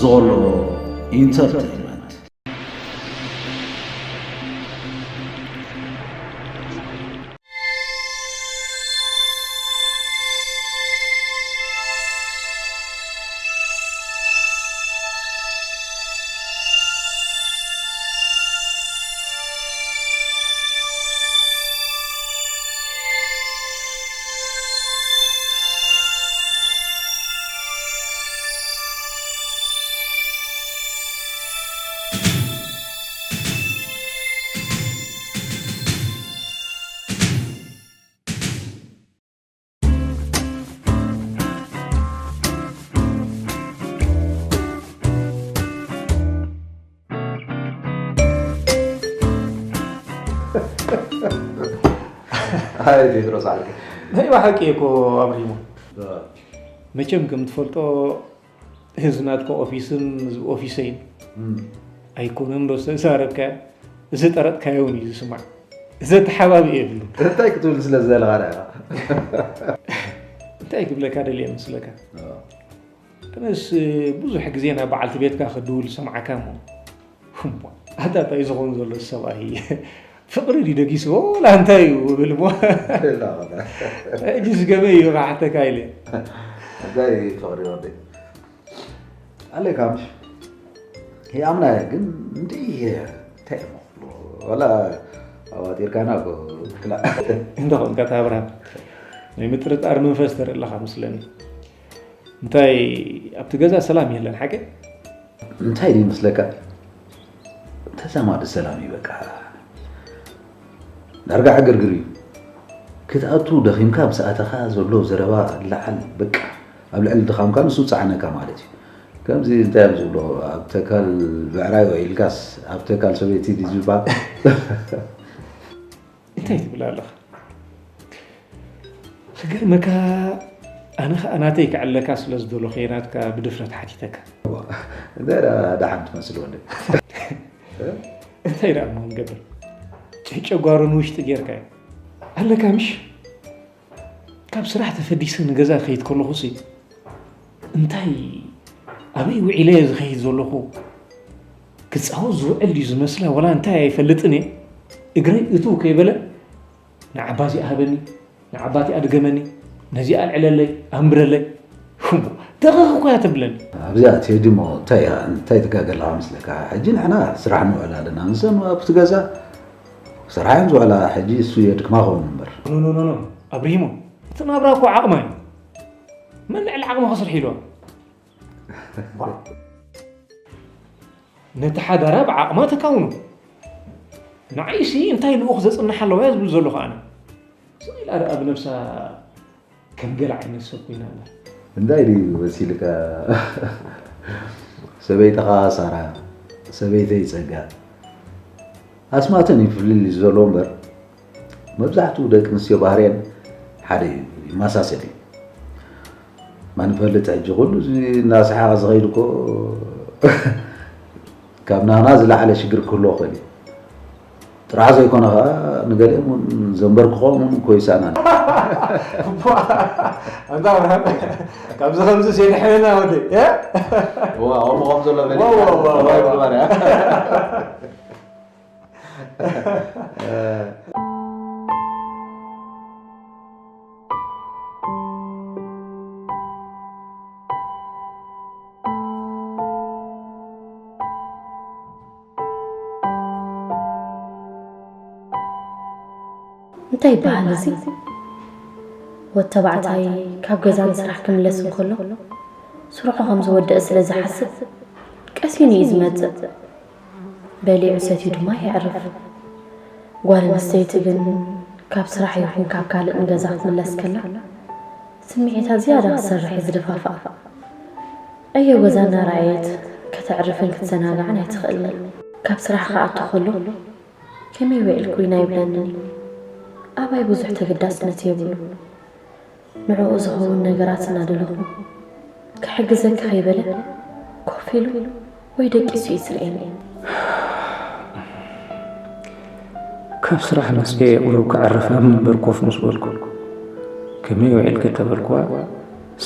ዞሎ ኢንተርቴይንመንት። ኣይ ቴድሮስ ዓርከይ። ናይ ብሓቂ እኮ ኣብሪሙ እ፣ መቸም ከም ትፈልጦ እዚ ናትካ ኦፊስን እዚ ኦፊሰይን እም። ኣይኮነን ዶ ዝተዛረብካዮ ዝጠረጥካዮ እውን እዩ ዝስማዕ ዘተሓባቢ የብሉ እንታይ ክትብል ስለ ዝደለኻ ዳ ኢኻ? እንታይ ክብለካ ደልየ መስለካ እ፣ ኣነስ ብዙሕ ግዜ ናብ በዓልቲ ቤትካ ክድውል ዝሰምዓካ እሞ እሞ ኣታ እንታይ ዝኸውን ዘሎ ሰብኣይ ፍቕሪ ድዩ ደጊስዎ ወላ እንታይ እዩ እብል እሞ ላ ኾነ። ሕጂ ዝገበ እዩ ካሓተካ ኢለ እንታይ ፍቕሪ ወደይ? ኣለካ ምሽ? ይኣምና ግን እንዲ እንታይ እሞ ክብሎ? ወላ ኣዋጢርካና እኮ ክላ እንተኾንካ ኣብርሃም ናይ ምጥርጣር መንፈስ ተርኢ ኣለኻ መስለኒ እንታይ ኣብቲ ገዛ ሰላም የለን ሓቂ እንታይ ድዩ መስለካ? ተዛማዲ ሰላም እዩ በቃ። ዳርጋ ዕግርግር እዩ። ክትኣቱ ደኺምካ ምስ ኣተኻ ዘሎ ዘረባ ላዓል በቃ ኣብ ልዕሊ ድኻምካ ንሱ ጻዕነካ ማለት እዩ። ከምዚ እንታይ እዮም ዝብሎ ኣብ ተካል ብዕራይ ውዒልካስ ኣብ ተካል ሰበይቲ ድዩ ዝበሃል? እንታይ ትብል ኣለኻ ክገርመካ ኣነ ኸዓ ናተይ ክዕለካ ስለ ዝደለኹ እየ ናትካ ብድፍረት ሓቲተካ እንታይ ደኣ ደሓን ትመስል ወደይ? እንታይ ደኣ እሞ ንገብር ጨጓሩ ንውሽጢ ጌርካ እዩ ኣለካ ምሽ ካብ ስራሕ ተፈዲሰ ንገዛ ከይድ ከለኹ ሲ እንታይ ኣበይ ውዒለ እየ ዝኸይድ ዘለኹ ክፃወት ዝውዕል ድዩ ዝመስላ ወላ እንታይ ኣይፈልጥን እየ እግረይ እትው ከይበለ ንዓባ እዚኣ ሃበኒ ንዓባ እቲኣ ድገመኒ ነዚኣ ኣልዕለለይ ኣንብረለይ እሞ ተኸኽ እኮ እያ ተብለኒ ኣብዚኣ ቴዲ እሞ እንታይ እያ እንታይ ትጋገ ኣለኻ መስለካ ሕጂ ንሕና ስራሕ ንውዕል ኣለና ንሰን ኣብቲ ገዛ ስራሕ እየን ዝውዕላ ሕጂ እሱ የድክማ ኸውን እምበር ኖ ኖ ኖ ኖ ኣብርሂሞ እቲ ናብራ እኮ ዓቕማ እዩ መን ልዕሊ ዓቕሚ ክስርሕ ኢልዋ ነቲ ሓዳራ ብዓቕማ ተካውኖ ንዓይሲ እንታይ ልኡኽ ዘጽንሓ ኣለዋ እያ ዝብል ዘለኹ ኣነ ስቕ ኢላ ደኣ ብነብሳ ከም ገለ ዓይነት ሰብ ኮይና ኣላ እንታይ ድዩ መሲልካ ሰበይትኻ ሳራ ሰበይተይ ጸጋ ኣስማተን እዩ ፍልልይ ዘሎ እምበር መብዛሕትኡ ደቂ ኣንስትዮ ባህርየን ሓደ እዩ ይመሳሰል እዩ ማን ይፈልጥ ሕጂ ኩሉ እዚ እናሰሓቐ ዝኸይድ እኮ ካብ ናና ዝለዓለ ሽግር ክህልዎ ክእል እዩ ጥራሕ ዘይኮነ ከዓ ንገሊኦም እውን ዘንበርክኾም እውን እኮ ይሰኣናን ኣንታ ኣብርሃም ካብዚ ከምዚ የድሕነና ወደይ እዋ ከምኡ ከም ዘሎ ዋ፣ ዋ፣ ዋ፣ ዋ። ግባርያ እንታይ ይበሃል እዚ? ወድ ተባዕታይ ካብ ገዛ ንስራሕ ክምለስ እንከሎ ስርሑ ከም ዝወደአ ስለ ዝሓስብ ቀሲኑ እዩ ዝመጽእ። በሊዑ ሰትዩ ድማ የዕርፍ። ጓል ኣንስተይቲ ግን ካብ ስራሕ ይኹን ካብ ካልእ ንገዛ ክትምለስ ከላ ስምዒታ ዝያዳ ክትሰርሕ እየ ዝደፋፍኣ። ዕዮ ገዛ እናረኣየት ከተዕርፍን ክትዘናጋዕን ኣይትኽእልን። ካብ ስራሕ ክኣቱ ከሎ ከመይ ውዒልኪ ዊና ይብለኒ። ኣባይ ብዙሕ ተገዳስነት የብሉን። ንዕኡ ዝኸውን ነገራት እናደለኹ ክሕግዘኪ ከይበለ ኮፍ ኢሉ ወይ ደቂሱ እዩ ዝርእየኒ። ካብ ስራሕ መፅየ ቁሩብ ከዕርፍ ኣብ መንበር ኮፍ ምስ በልኩ ከመይ ውዒልኪ ተበልክዋ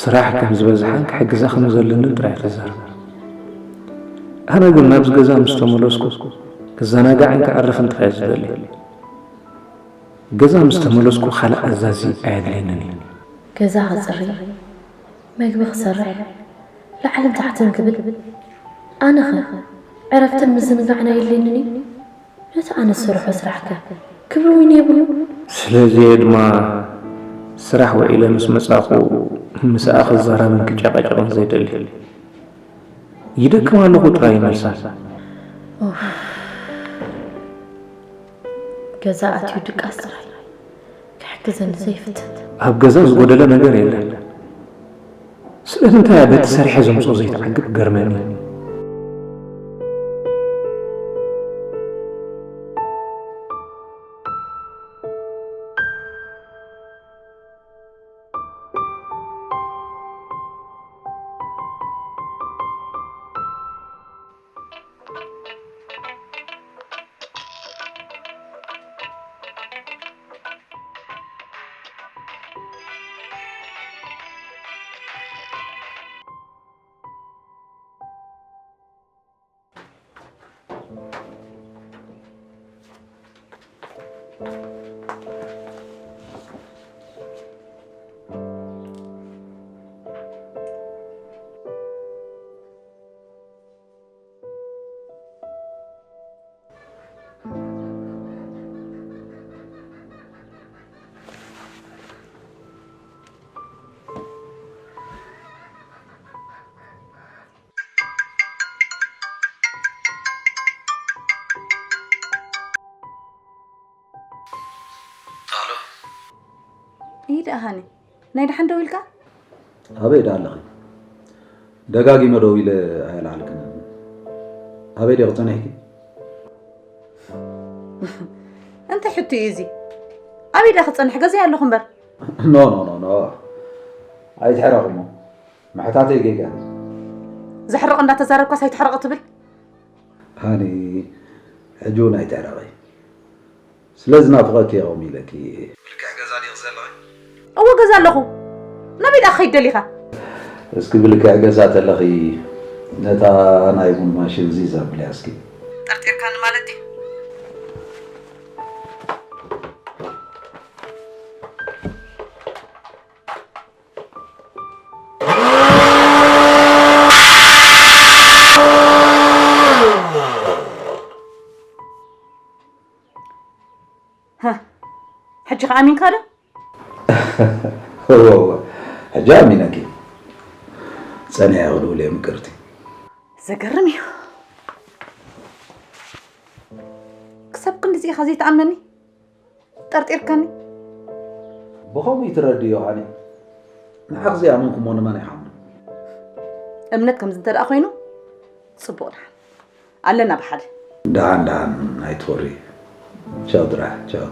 ስራሕ ከም ዝበዝሓን ክሕግዛ ከም ዘለንን ጥራይ ተዛረብ። ኣነ ግን ናብዚ ገዛ ምስ ተመለስኩ ክዘናጋዕን ክዕርፍን ጥራይ እየ ዝደሊ። ገዛ ምስ ተመለስኩ ካልእ ኣዛዚ ኣየድልየንን እዩ። ገዛ ክፅሪ፣ መግቢ ክሰርሕ፣ ላዕልን ታሕትን ክብል፣ ኣነኸ ዕረፍትን ምዝንጋዕን ኣየድልየንን እዩ? ነቲ ኣነ ዝሰርሖ ስራሕከ ክብሪ እውን የብሉ። ስለዚ እየ ድማ ስራሕ ውዒለ ምስ መጻኹ ምስኣ ክዛረብን ክጨቃጨቅን ዘይደሊ። ይደክም ኣለኹ ጥራይ ይመልሳ። ገዛ ኣትዩ ድቃስ ጥራይ ክሕግዘኒ ዘይፍትን። ኣብ ገዛ ዝጎደለ ነገር የለን። ስለዚ እንታይ እያ በቲ ሰሪሐ ዘምፅኦ ዘይትዓግብ ገርመኒ። ኣሎ ይህ ደኣ ሃኒ ናይ ደሓን ደው ኢልካ ኣበይ ደኣ ኣለኺ? ደጋጊመ ደው ኢለ ኣየልዓልክን። ኣበይ ዲኺ ጸኒሕኪ? እንታይ ሕቶ እዩ እዚ? ኣበይ ደኣ ክጸንሕ ገዛይ ኣለኹ እምበር። ኖ ኖ ኖ ኖ ኣይትሕረቕሞ። ምሕታተይ ጌጋ እዩ። ዘሕርቕ እንዳተዛረብካስ ኣይትሕረቕ ትብል? ሃኒ ሕጂ እውን ኣይትሕረቒ። ስለዚ ናፍቐኪ እየ ከምኡ ኢለኪ። ብልክዕ ገዛ ዲኺ ዘለኺ? እወ ገዛ ኣለኹ። ናበይ ደኣ ክኸይድ ደሊኻ? እስኪ ብልክዕ ገዛ ተለኺ ነታ ናይ ቡን ማሽን ዚዝ ኣብልያ እስኪ። ጠርጢርካኒ ማለት ድዩ? ሕጂ ከኣ ኣሚንካ ዶ? እወ እወ ሕጂ ኣሚነኪ። ጸኒሐ ክድውል እየ ምቅርቲ። ዘገርም እዩ። ክሳብ ክንድዚ ኢኻ ዘይትኣምነኒ? ጠርጢርካኒ? ብኸምኡ ይትረድዮ ሃኒ። ንዓኺ ዘይኣመንኩሞ ንመን ይሓምኖ? እምነት ከምዚ እንተ ደኣ ኮይኑ ጽቡቕ ደሓን ኣለና ብሓደ። ደሓን ደሓን ኣይትኾሪ። ቻው ጥራሕ ቻው።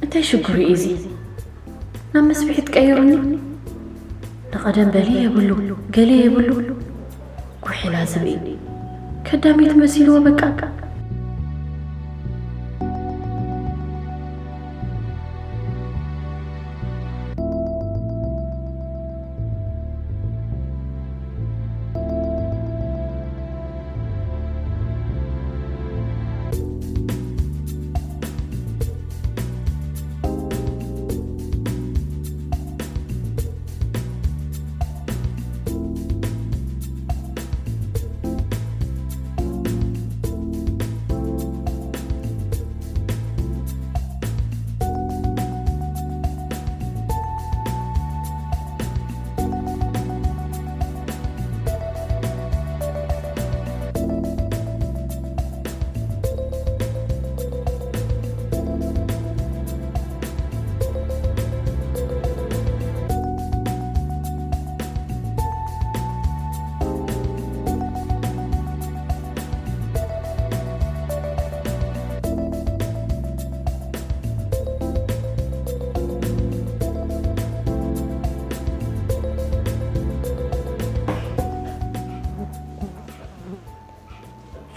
እንታይ ሽግሩ እዩ እዚ? ናብ መስፍሒት ቀይሩኒ። ንቐደም በሊ የብሉ፣ ገለ የብሉ። ጉሒላ ዝብኢ። ከዳሚት መሲልዎ በቃ።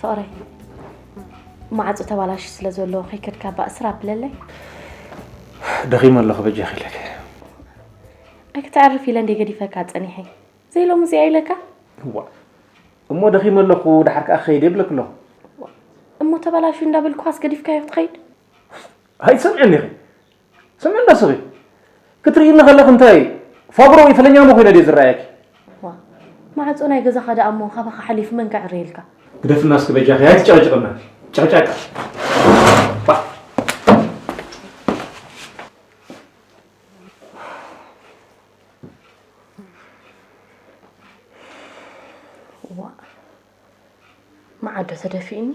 ፍቕረይ፣ ማዕጾ ተባላሹ ስለ ዘሎ ከይከድካ ባእ ስር ኣብለለይ። ደኺመ ኣለኹ በጃኺ ኢለኪ። ኣይክተዕርፍ ኢለ እንደ ገዲፈካ ጸኒሐ። ዘይሎሚ እዚኣ ኢለካ? እዋ። እሞ ደኺመ ኣለኹ፣ ደሓር ከኣ ክኸይድ እየ ብለኪ ኣለኹ። እሞ ተባላሹ እንዳበልኩኻስ ገዲፍካዮ ክትኸይድ? ኣይትሰምዕን ኢኺ። ስምዒ እንዳስኺ ክትርእይኒ ከለኺ እንታይ ፋብሮ ወይ ፈለኛ እሞ ኮይነ ድየ ዝረኣየኪ? ዋ፣ ማዕጾ ናይ ገዛኻ ደኣ እሞ ካባኻ ሓሊፉ መን ከዕርየልካ? ግደፍና እስኪ በጃኺ ኣይትጨቕጭቕና። ጨቕጫቃ። ባ። ዋ፣ መዓዶ ተደፊእኒ?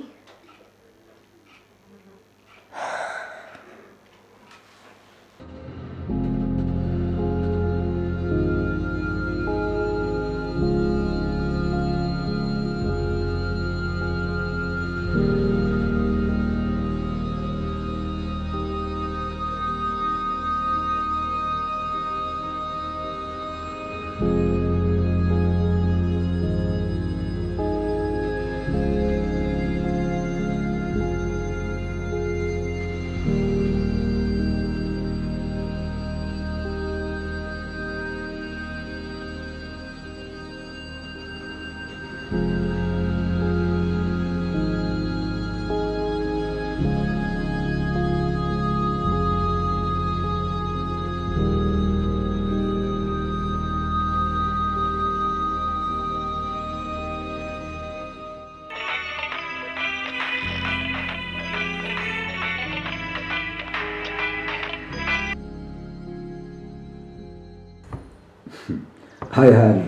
ሃይ ሃኒ፣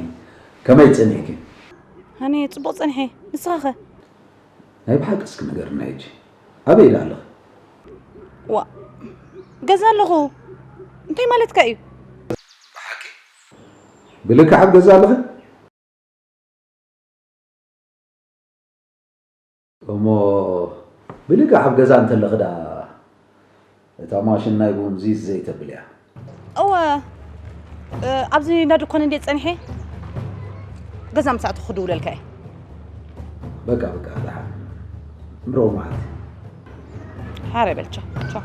ከመይ ጸኒሕኪ? ሃኒ፣ ጽቡቕ ጸኒሐ። ንስኻ ኸ? ናይ ብሓቂ እስኪ ንገርና ሕጂ። ኣበይ ደኣ ኣለኺ? ዋ፣ ገዛ ኣለኹ። እንታይ ማለትካ እዩ? ብሓቂ? ብልክዕ ኣብ ገዛ ኣለኺ? እሞ ብልክዕ ኣብ ገዛ እንተለኺ ደኣ እታ ማሽን ናይ ቡን ዚዝ ዘይተብል እያ። እወ፣ እ፣ ኣብዚ እንዳ ድኳን እንድየ ጸኒሐ። ገዛ ምስ ኣተኹ ክድውለልካ እየ። በቃ፣ በቃ፣ ደሓን። ምረው መዓልቲ። ሓረ በል፣ ቻው፣ ቻው።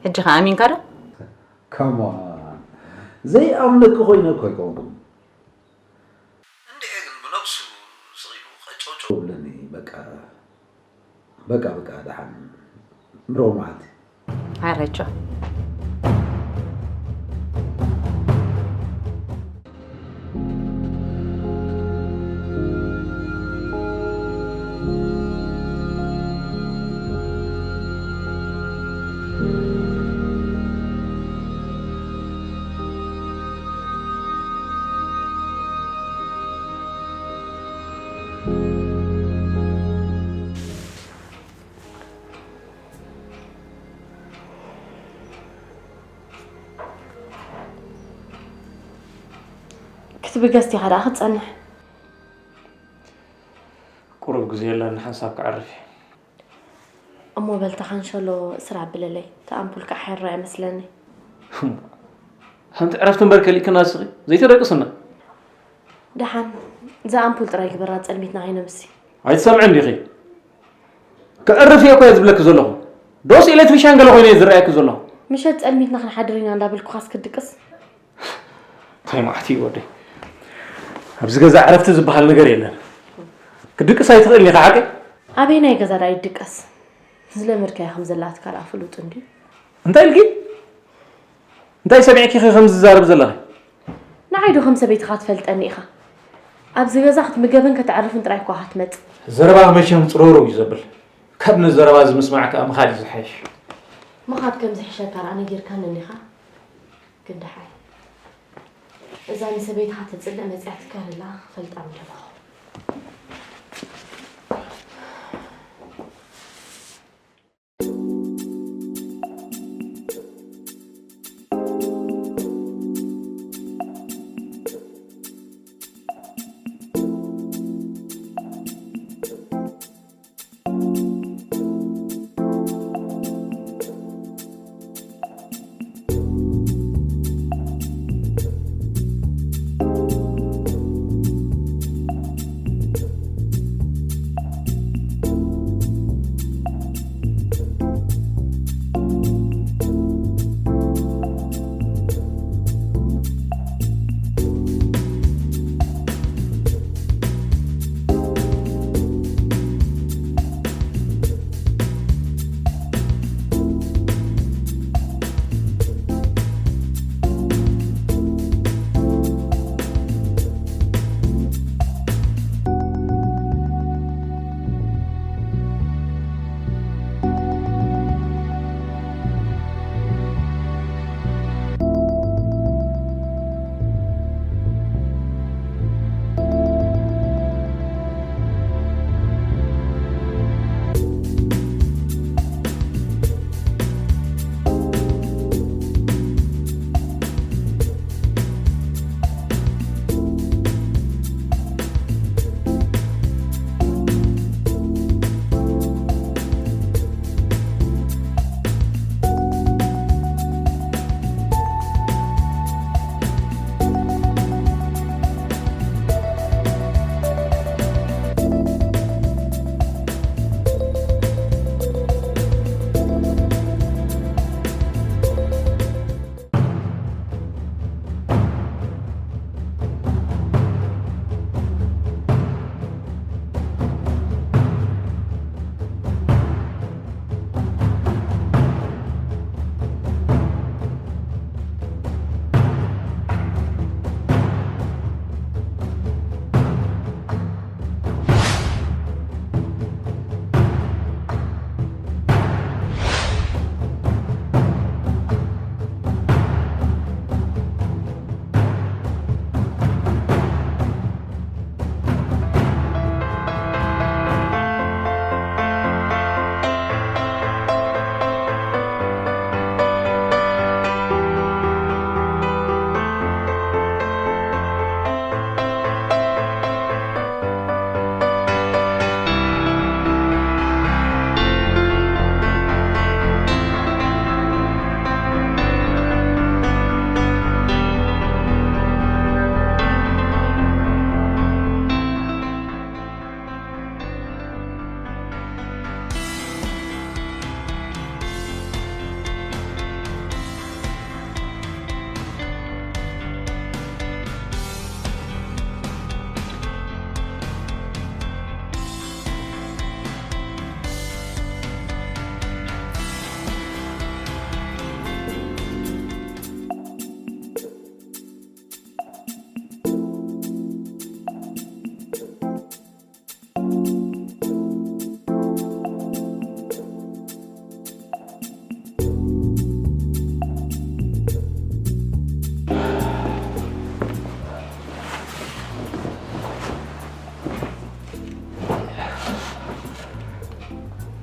ሕጂ ኸኣ ኣሚንካ ዶ? ከማን ዘይኣምነኪ ኮይነ እኮ ኣይኮንኩን። እንድዒ ግን ብነብሱ ስቕ ኢሉ ቀጨውጨው ይብለኒ። በቃ፣ በቃ፣ በቃ፣ ደሓን ምረው መዓልቲ። ሃረቾ። ክትብገስ ዲኻ ደኣ ክትጸንሕ? ቁሩብ ግዜ የላን፣ ሓንሳብ ክዓርፍ እየ። እሞ በል፣ እታ ካንሸሎ ስር ኣብለለይ፣ እታ ኣምፑል ከዓ ሓይራ እያ መስለኒ። ሓንቲ ዕረፍቲ እምበር ከሊእክና እስኺ፣ ዘይተደቅስና። ደሓን፣ እዛ ኣምፑል ጥራይ ግበራ፣ ጸልሚትና ከይነምሲ። ኣይትሰምዕን ዲኺ? ክዕርፍ እየ እኮ እየ ዝብለኪ ዘለኹ። ዶስ ኤሌክትሪሻን ገለ ኮይነ እየ ዝረኣየኪ ዘለኹ? ምሸት ጸልሚትና ክንሓድር ኢና እንዳበልኩኻስ ክትድቅስ? እንታይ መዓት እዩ ወደይ? ኣብዚ ገዛ ዕረፍቲ ዝበሃል ነገር የለን። ክድቅስ ኣይትኽእል ኢኻ ሓቂ? ኣበይ ናይ ገዛ ዳ ይድቀስ? ዝለመድካዮ ከም ዘላትካ ደኣ ፍሉጥ እንድዩ። እንታይ ኢልኪ? እንታይ ሰሚዕኪ ኢኺ ከምዚ ዝዛረብ ዘለኺ? ንዓይ ዶ ከም ሰበይትኻ ትፈልጠኒ ኢኻ? ኣብዚ ገዛ ክትምገብን ከተዕርፍን ጥራይ እኳ ኢኻ ትመጽእ። ዘረባ መቸም ጽሮሮ እዩ ዘብል። ካብ ነዚ ዘረባ እዚ ምስማዕ ከኣ ምኻድ እዩ ዝሓይሽ። ምኻድ ከም ዝሕሸካ ደኣ ነጊርካኒ እንዲኻ? ግን ደሓይ። እዛ ንሰበይትኻ ተጽልእ መጺኣ ትካረላ ክፈልጣ ምደለኹ።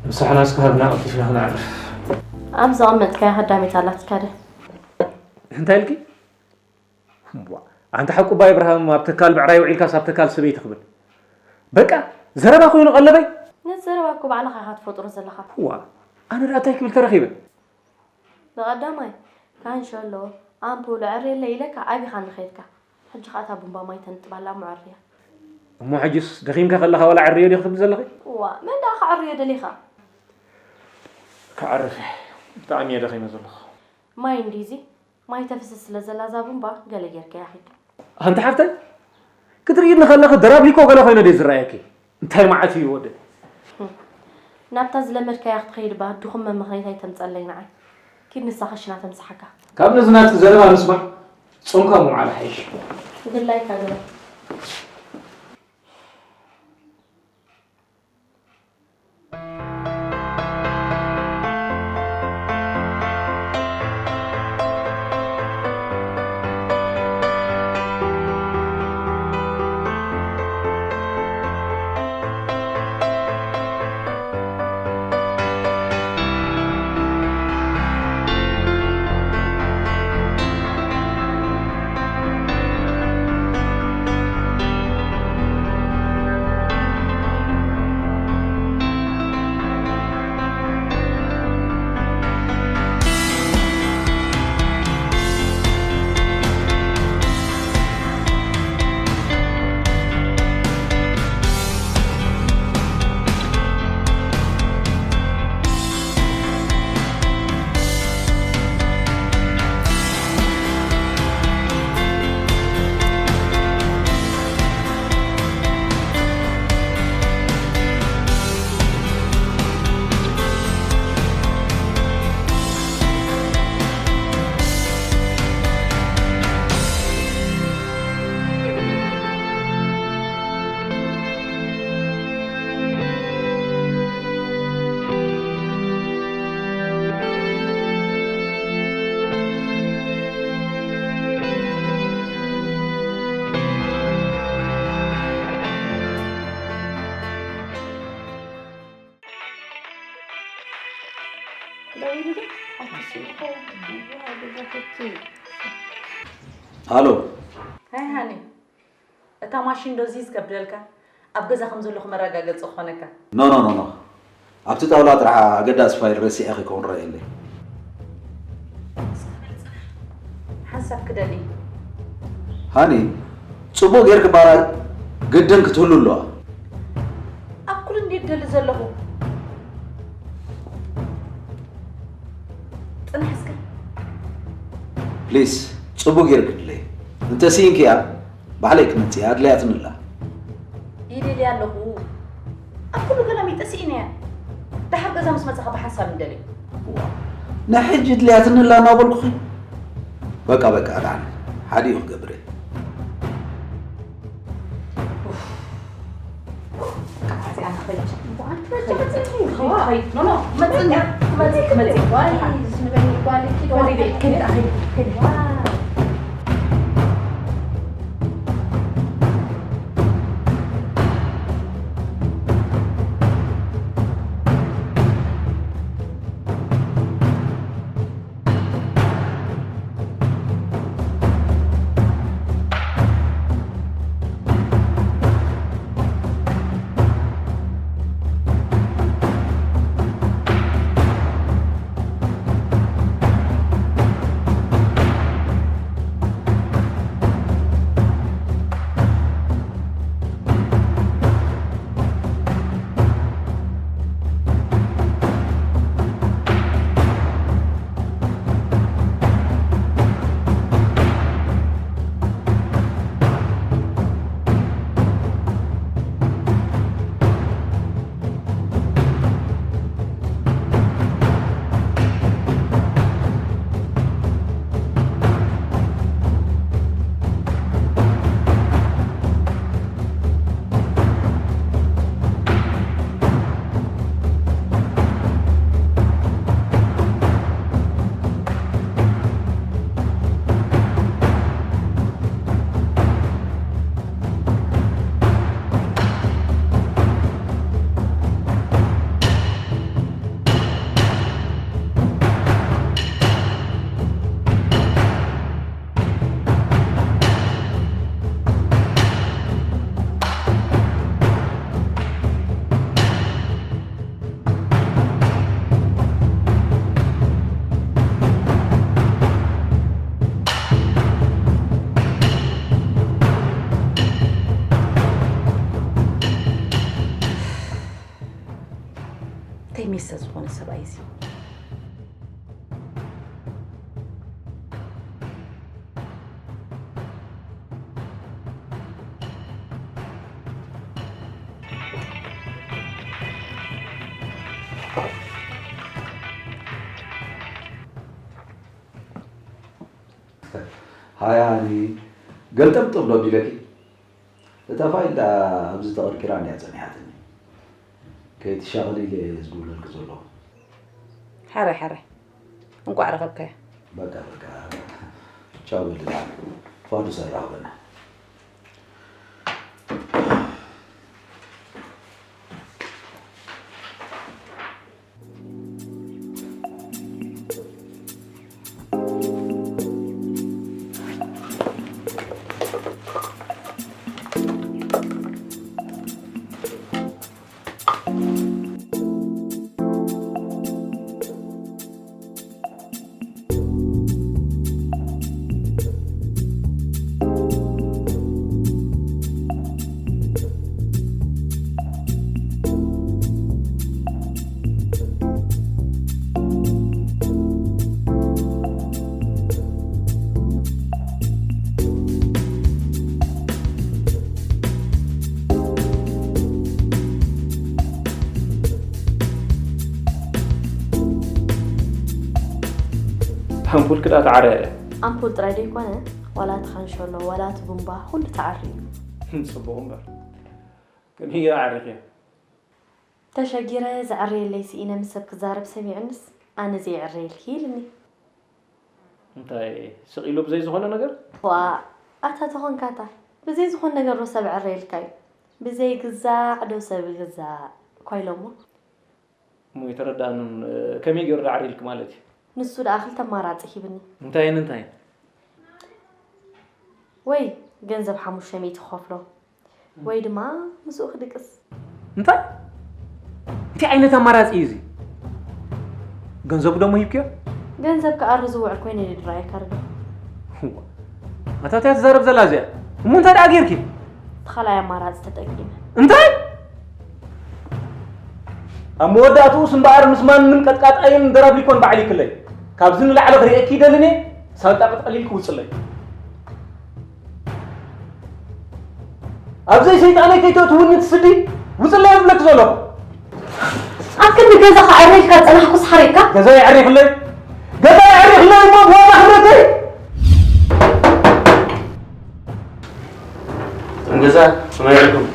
ምሳሕና እስከ ሃብና ቀልጢፍና ክንዓርፍ። ኣብ ዘቐመጥካያ ከዳሚት ኣላትካ ደ? እንታይ ኢልኪ? እምቧ፣ ኣንታ ሓቁባ ኢብራሂም ኣብ ትካል ብዕራይ ውዒልካስ ኣብ ትካል ሰበይቲ ክብል? በቃ፣ ዘረባ ኮይኑ ቀለበይ? ነቲ ዘረባ እኮ ባዕልኻ ኢኻ ትፈጥሮ ዘለኻ። ዋ፣ ኣነ ደኣ እንታይ ክብል ተረኺበ? ብቐዳማይ፣ ካንሸሎ፣ ኣምፑል፣ ኣዕርየለይ ኢለካ ኣቢኻኒ ኸይድካ። ሕጂ ኸኣ እታ ቡምባ ማይ ተንጥባላ እሞ ኣዕርያ። እሞ ሕጂስ ደኺምካ ከለኻ ዋላ ኣዕርዮ ዲኺ ትብሊ ዘለኺ? ዋ፣ መን ደኣ ከዐርዮ ደሊኻ? ክዓርፍ እየ። ብጣዕሚ እየ ደኺመ ዘለኹ። ማይ እንድዩ እዚ? ማይ ተፍስስ ስለ ዘላ እዛ ቡምባ ገለ ጌርካያ ኺድ። ኣንቲ ሓፍተይ፣ ክትርእይኒ ከለኺ ደራብሊኮ ገለ ኮይነ ድዩ ዝረኣየኪ? እንታይ መዓት እዩ ወደ ናብታ ዝለመድካያ ክትኸይድ ባ ድኹም መመኽነይታ ኣይተምፀለይ ንዓይ። ኪድ ንሳ ኸሽና ተምስሓካ። ካብ ነዚ ናትኪ ዘረባ ምስማዕ ጾምካ ምውዓል ሓይሽ። ግላይካ ግበር። ሃሎ። ሃይ ሃኒ፣ እታ ማሽን ዶ ዚዝ ከብደልካ? ኣብ ገዛ ከም ዘለኹ መረጋገጺ ክኾነካ። ኖ ኖ ኖ ኖ። ኣብቲ ጣውላ ጥራሕ ኣገዳሲ ፋይል ረሲዐ ክኸውን ረኣየለይ። ሓንሳብ ክደሊ። ሃኒ፣ ጽቡቕ ጌርክ ባራይ ግድን ክትህሉ ኣለዋ። ኣብ ኩሉ እንዴት ደሊ ዘለኹ። ጽናሕ እስከ። ፕሊስ፣ ጽቡቕ ጌርክ ድለይ። እንተ ስኢንክያ ባዕለይ ክመጽእ እያ፣ ኣድልያትኒ ኣላ። ይደልያ ኣለኹ። ኣብ ኩሉ ገላሚጠ ስኢነያ። ደሓር ገዛ ምስ መጻኻ ብሓንሳብ ንደልዮ። ዋው፣ ንሕጂ ድልያትኒ ኣላ እናበልኩኺ። በቃ በቃ፣ ደሓን ሓዲኡ ክገብር እየ። እንታይ ሜሰ ዝኾነ ሰብኣይ እዚ። ሃያ፣ ኣኒ ገልጠም ጥብሎ ቢለኪ። እታ ፋይል ደኣ ኣብዚ ተቐርቂራ እንድያ ጸኒሓትኒ። ከይትሻቐሊ ኢለ እየ ዝድውለልኪ ዘለኹ። ሓራይ፣ ሓራይ። እንቋዕ ረኸብካያ። በቃ፣ በቃ። ቻው በሊ ደሓን። ፋዱስ ኣይራኸበና። ኣምፑል ክዳ ተዓረረ። ኣምፑል ጥራይ ደይኮነ፣ ዋላ እቲ ካንሸሎ፣ ዋላ እቲ ቡምባ፣ ኩሉ ተዓርዩ። ጽቡቕ እምበር። ከመይ ጌረ ዓሪኽዮ? ተሸጊረ ዘዕረየለይ ስኢነ ምስ ሰብ ክዛረብ ሰሚዑንስ፣ ኣነ ዘየዕረየልኪ ኢልኒ። እንታይ ስቕ ኢሉ ብዘይ ዝኾነ ነገር? ዋእ፣ ኣታ ተኾንካታ፣ ብዘይ ዝኾነ ነገር ዶ ሰብ ዕረየልካ እዩ? ብዘይ ግዛዕ ዶ ሰብ ይግዛዕ? እኳ ኢሎሞ። እሞ ኣይተረዳእንን፣ ከመይ ገይሩ ደዓሪልኪ ማለት እዩ? ንሱ ደኣ ክልተ ኣማራጺ ሂብኒ። እንታይን እንታይን? ወይ ገንዘብ ሓሙሽተ ሚእቲ ክኸፍሎ፣ ወይ ድማ ምስኡ ክድቅስ። እንታይ? እንታይ ዓይነት ኣማራጺ እዩ እዚ? ገንዘቡ ደሞ ሂብክዮ? ገንዘብ ክኣሪ ዝውዕል ኮይነ ድዩ ዝረኣየካ ርግእ? እዋ፣ ኣታ እንታይ ትዛረብ ዘላ እዚኣ? እሞ እንታይ ደኣ ጌርኪ? እቲ ካልኣይ ኣማራጺ ተጠቂመ። እንታይ? ኣብ መወዳእትኡስ እምበኣር ምስ ማንም ቀጥቃጣይን ደራብሊኮን በዓል ይክለይ። ካብዚ ንላዕሊ ክርእየኪ ይደልን እየ። ሳንጣ ቅጥቅሊል ክውፅለይ። ኣብዘይ ሰይጣነይ ከይተእትውኒ ትስዲ ውፅለይ እብለኪ ዘለኹ። ኣብ ክንዲ ገዛ ከዕርየልካ ዝፀናሕኩስ ሓሪቕካ? ገዛ የዕሪኽለይ፣ ገዛ የዕሪኽለይ እሞ ብዋጋ ክብረተይ። እቶም ገዛ ከመይ ይዕርኩም?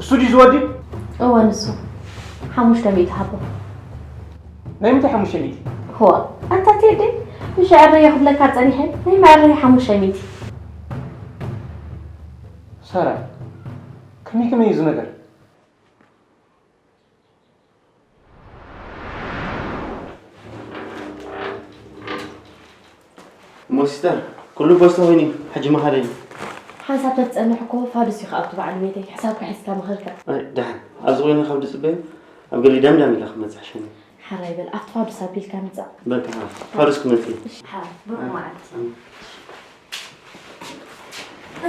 እሱ ድዩ ዝወዲ? እወ፣ ንሱ። ሓሙሽተ ሚእቲ ሃቦ። ናይ ምንታይ ሓሙሽተ ሚእቲ? ህዋ፣ ኣንታ ቴዲ፣ ምሽ ዕረየ ክብለካ ጸኒሐ፣ ናይ መዕረይ ሓሙሽተ ሚእቲ። ሳራ፣ ከመይ ከመይ እዩ እዚ ነገር? እሞ ሲስተር፣ ኩሉ ቦስተ ኮይኑ እዩ፣ ሕጂ ምኻደይ እዩ። ሓንሳብ ተትጸንሕ እኮ ፋዱስ እዩ ክኣቱ በዓል ቤተይ፣ ሕሳብካ ሒዝካ ምኸድካ። ኣይ፣ ደሓን። ኣብዚ ኮይነ ካብ ዝጽበዮ፣ ኣብ ገሊ ዳምዳም ኢላ ክመጽእ ሕሸኒ። ሓራይ በል፣ ኣብቲ ፋዱስ ኣቢልካ ምጻእ። በቃ፣ ሓራይ። ፋዱስ ክመጽእ እዩ። እሺ፣ ሓራይ፣ ብሩኽ መዓልቲ። ኣሜን።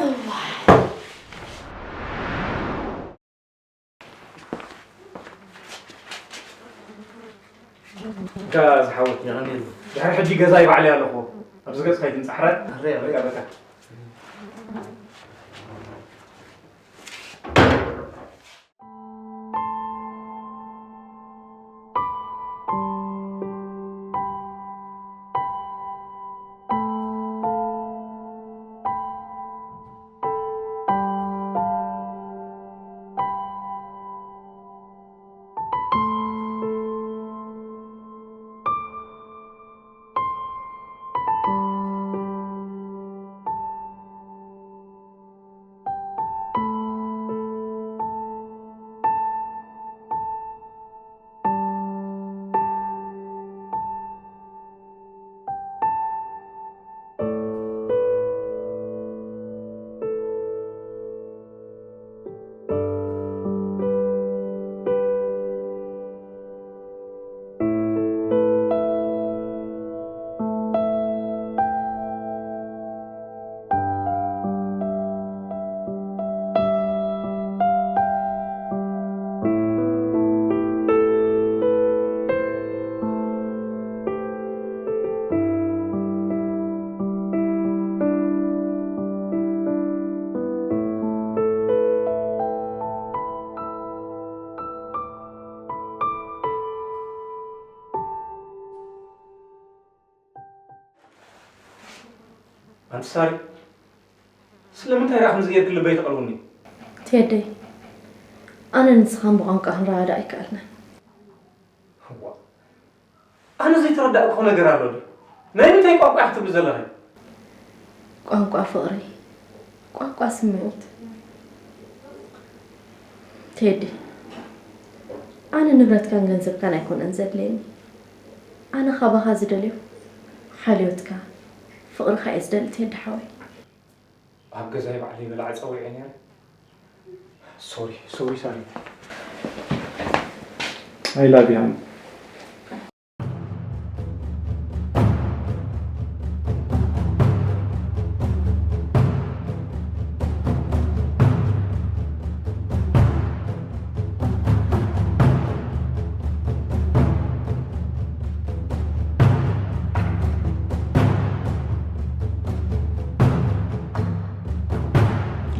እዋይ። እካ ዝሓወት ኛቐኒ። ድሕሪ ሕጂ ገዛ ይባዕለይ ኣለኹ። ኣብዚ ገጽ ከይትንጻሕረ። ኣረ፣ ኣረ። በቃ፣ በቃ። ኣንቲ ሳሪ፣ ስለምንታይ ደኣ ከምዚ ጌርኪ ልበይ ትቐልውኒ? ቴደይ፣ ኣነ ንስኻን ብቋንቋ ክንረዳዳእ ኣይከኣልናን። እዋ፣ ኣነ ዘይተረዳእኩ ነገር ኣሎ ድዩ? ናይ ምንታይ ቋንቋ ኢኺ ትብሊ ዘለኺ? ቋንቋ ፍቕሪ፣ ቋንቋ ስምዒት። ቴዲ፣ ኣነ ንብረትካን ገንዘብካን ኣይኮነን ዘድልየኒ። ኣነ ካባኻ ዝደልዮ ሓልዮትካ፣ ፍቕርኻ እየ ዝደሊ ቴዲ ሓወይ። ኣብ ገዛይ ባዕለይ በላዕ ጸዊዐ ነይረ። ሶሪ፣ ሶሪ ሳሪ። I love you.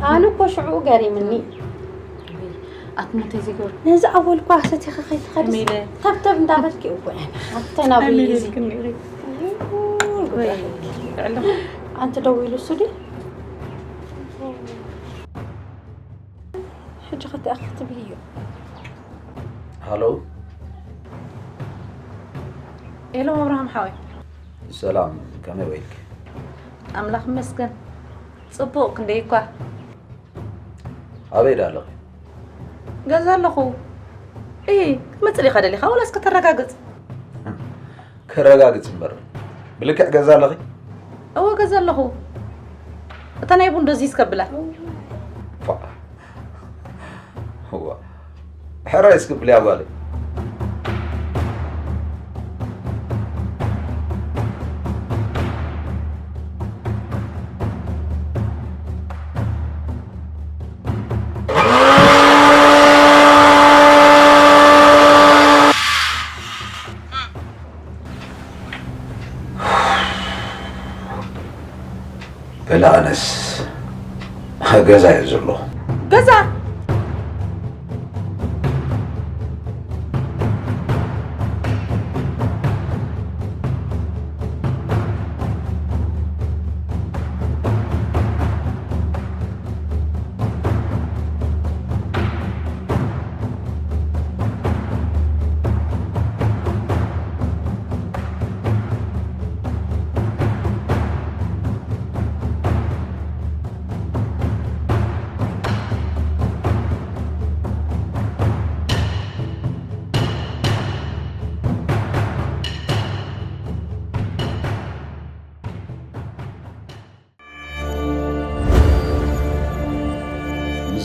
ኣነ እኮ ሽዑ ገሪምኒ። ኣትሞተይ ዘይገርም። ነዚ ኣወልኳ ሰቲኻ ከይትኸድስ ከመይ ኢለ? ተብተብ እንዳበልኪ እኮ እያ። ሓፍተይ ናብይ ከመይ ኢለ እዚ? ኢልክኒ ኢኺ? ውይ፣ ጉዳይ። ወይ፣ ጥዕና። ኣንቲ ደዊሉ እሱ ድዩ? ሕጂ ኸ እንታይ ክትብልዮ? ሃሎ። ኤሎ ኣብርሃም ሓወይ። ሰላም፣ ከመይ ውዒልኪ? ኣምላኽ ይመስገን። ጽቡቕ፣ ክንደይ እኳ። ኣበይ ደኣ ኣለኺ? ገዛ ኣለኹ። እይ፣ ክትመጽእ ዲኻ ደሊኻ? ዋላስ ከተረጋግጽ? ከረጋግጽ እምበር። ብልክዕ ገዛ ኣለኺ? እወ፣ ገዛ ኣለኹ። እታ ናይ ቡን ዶ እዚስ ከብላ? ፋ-፣ እዋ። ሕራይ እስኪ ብልያ ጓለይ። በላ ኣነስ ገዛ እየ ዘለኹ። ገዛ?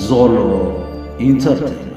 ዞሎ ኢንተርቴይንመንት።